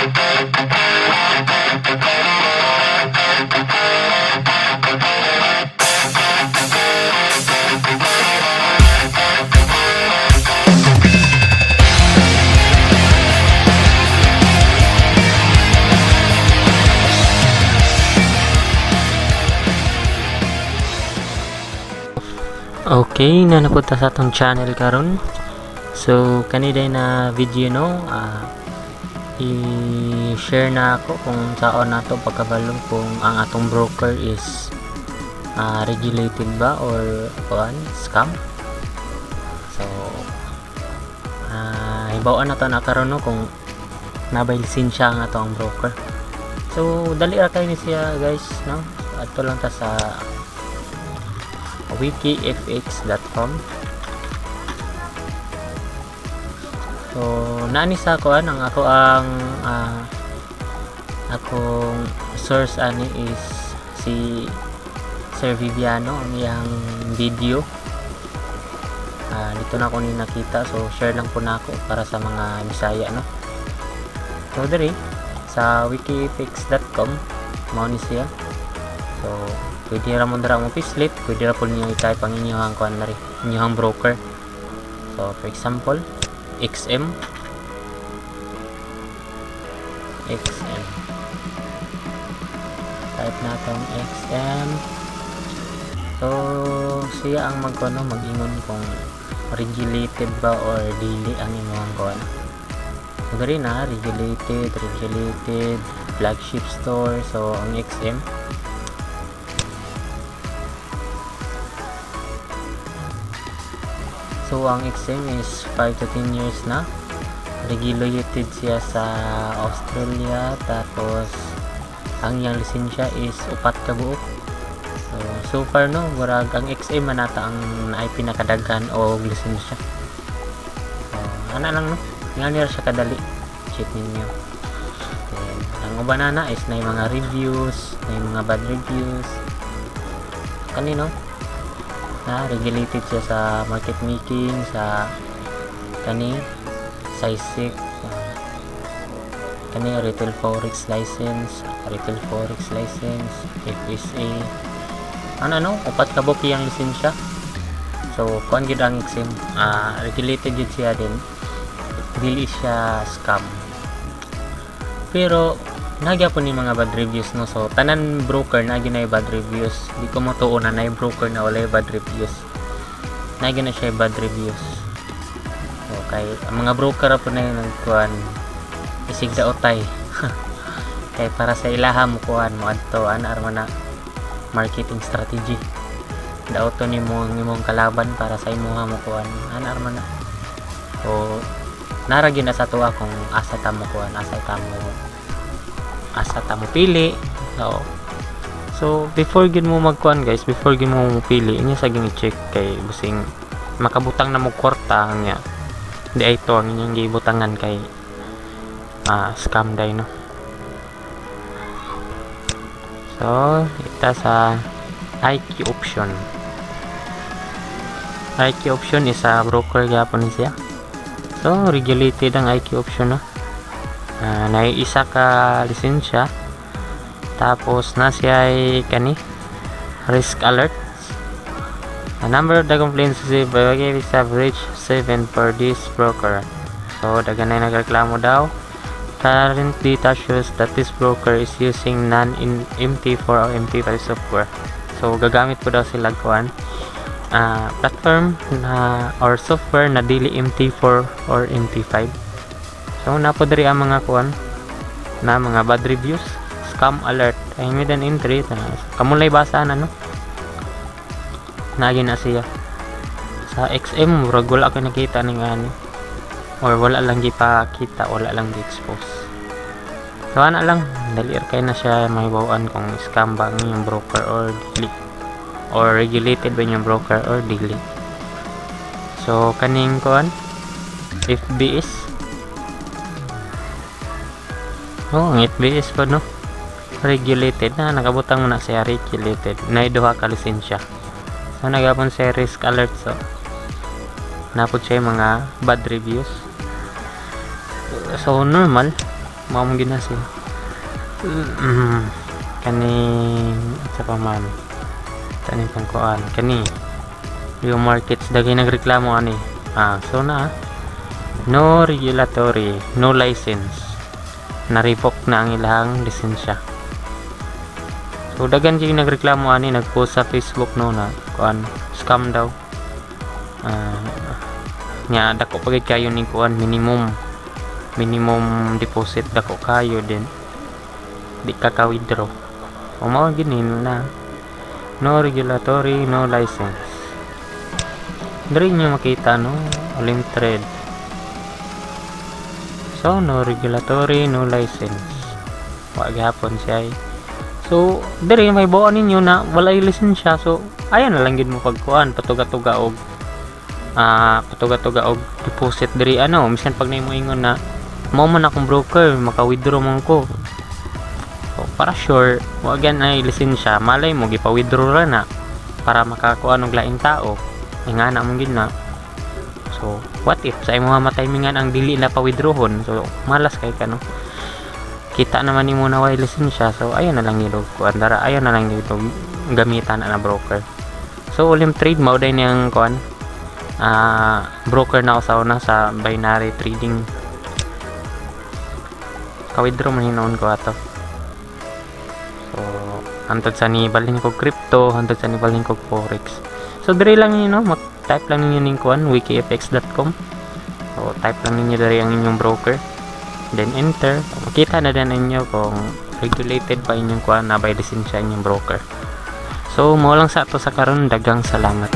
Okay, na napunta sa atong channel karon. So kani na video no, i-share na ako kung saan nato pagkabalo kung ang atong broker is regulated ba or kuan scam. So hibaw-an nato na karon no kung nabay lisensya ang ato ang broker. So dali ra kay ni siya guys no. Adto lang ta sa wikifx.com. So naani sa kuan ang ako ang akong source ani is si Sir Viviano, ang iyang video. Dito na ako ni nakita, so share lang po na ako para sa mga Bisaya no. So diri sa wikifx.com mao ni siya. So pwede ra mo dira mo payslip, pwede ra po ninyo i-type ang inyong kuan diri, inyong broker. So for example, XM XM, type na tong XM. So siya ang magkuno mag-ingon kung regulated ba or dili ang imong kuan. So diri na regulated, regulated flagship store. So ang XM, so ang XM is 5 to 10 years na. Regulated siya sa Australia, tapos ang iyang lisensya is 4 ka buok. So far no, murag ang XM man nata ang naay pinakadaghan og lisensya. So ana lang no, nga nira siya kadali. Check ninyo. Then ang uban na is na mga reviews, na mga bad reviews. Kanino? Na regulated siya sa market making, sa kani SISIC, kani retail forex license, retail forex license, FSA. Ano no, 4 ka buok iyang lisensya. So kuan gyud ang XM, regulated gyud siya din. Dili siya scam. Pero nagyapon ni mga bad reviews no. So tanan broker na gyud bad reviews. Di ko motuo na nay broker na walay bad reviews. Na gyud na siya bad reviews. So kay ang mga broker ra po na yung nagkuan isig daotay. Kay para sa ilaha mo kuan mo adto ana ra man na marketing strategy. Daoto nimo ang imong kalaban para sa imuha mo kuan ana ra man na. So nara gyud na sa tuwa kung asa ta mo kuan, asa ta mo pili. So before gyud mo magkuan guys, before gyud mo pili, inyo sa gyud i-check kay busing makabutang na mo kwarta niya. Di ay to ang inyong gibutangan kay scam day no. So ita sa IQ Option. IQ Option is a broker gyapon siya. So regulated ang IQ Option no. Na isa ka lisensya, tapos na siya ay kani risk alert. A number of the complaints received by WikiFX have reached 7 for this broker. So daghan na nagreklamo daw. Current data shows that this broker is using non in MT4 or MT5 software. So gagamit po daw sila kuan platform na or software na dili MT4 or MT5. So napo diri ang mga kuan na mga bad reviews, scam alert. I made an entry, kamulay basa na no. Nagi na siya. Sa XM murag wala ko nakita ning ani or wala lang gipakita, wala lang gi-expose. So ana lang, dali ra kay na siya mahibaw-an kung scam ba ang inyong broker or dili, or regulated ba inyong broker or dili. So kaning kuan FBS. Oh, ang FBS po no, regulated na, nakabutang mo na siya regulated, na duha ka lisensya. So nagapon siya risk alert. So napod siya mga bad reviews. So normal Mao man gyud na siya. Kani sa pa man kaning pangkuan kani yung markets, daghay nagreklamo ani. So na no regulatory, no license, na-revoke na ang ilahang lisensya. So daghan gyud nagreklamo ani, nagpost sa Facebook, no, na kuan, scam daw. Nya dako pa gid kayo ning kuan, minimum minimum deposit, dako kayo din, di ka ka withdraw. O mao gid ni na no regulatory, no license. Diri nyo makita, no, Olymptrade. So no regulatory, no license, wa gihapon siya eh. So diri may buwan ninyo na walay lisensya. So ayan na lang gid mo pagkuan, patuga-tuga og patuga-tuga og deposit diri, ano. Bisan pag nimo ingon na mao man akong broker, maka-withdraw man ko. So para sure wa gan ay lisensya, malay mo gipa-withdraw ra na para makakuan og laing tao, ingana mo gid na. So what if sa imo matimingan ang dili na pa-withdrawhon? So malas kay ka, no? Kita naman nimo na way lisensya. So ayan na lang yun kuan dara, ayan na lang yun gamitan na na broker. So Olymptrade mao day niyang kuan, broker na ako sa una sa binary trading. Ka-withdraw man hinuon ko ato. So hantod sa ni balhin ko crypto, hantod sa ni balhin ko forex. So diri lang yun, no, mag type lang ninyo ning kuan, wikifx.com. So type lang ninyo diri ang inyong broker, then enter. Makita na din ninyo kung regulated ba inyong kuan na by lisensya inyong broker. So mao lang sa ato sa karon. Daghang salamat.